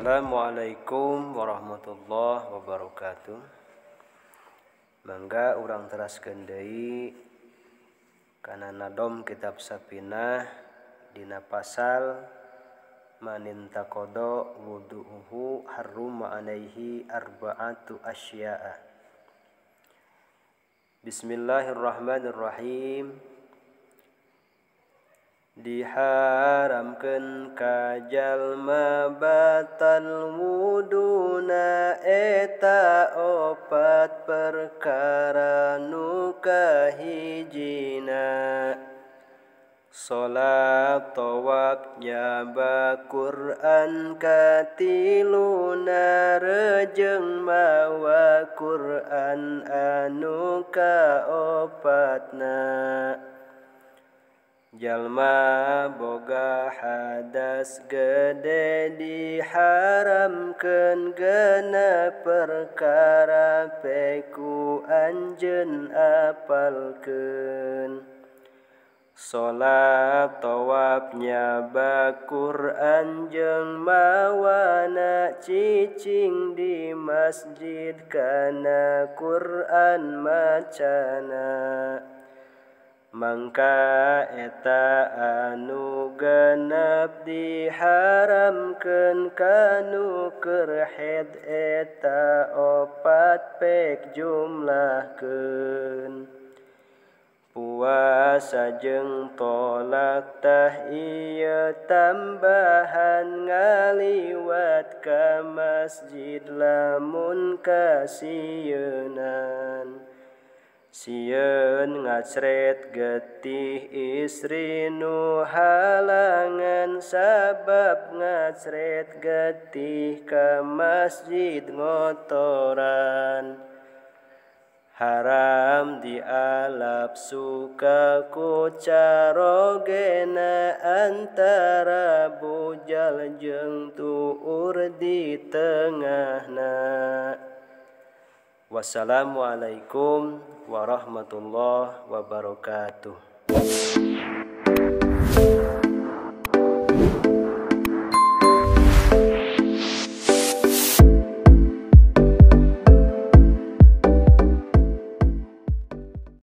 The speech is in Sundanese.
Assalamualaikum warahmatullahi wabarakatuh. Mangga urang teraskeun deui kana nadom kitab Safinah dina pasal manintaqada wudu'uhu harruma alaihi arba'atu asya'a. Bismillahirrahmanirrahim. Diharamkeun ka jalma batal wuduna eta opat perkara nu kahijina. Salat tawaf nyaba Quran katiluna rejeng mawa Quran anu kaopatna. Jalma boga hadas gede diharamkeun genep perkara peku anjeun apalkeun. Salat tawaf nyaba Quran jeung mawana cicing di masjid kana Quran macana. Mangka eta anu genep diharamkeun kanu keur haid eta opat pek jumlahkeun. Puasa jeung tolak tah ieu tambahan ngaliwat ka masjid lamun kasieunan. Sieun ngacret getih istri nu halangan sabab ngacret getih ka masjid ngotoran. Haram dialap suka ku carogena antara bujal jeung tuur di tengahna. Wassalamualaikum warahmatullahi wabarakatuh.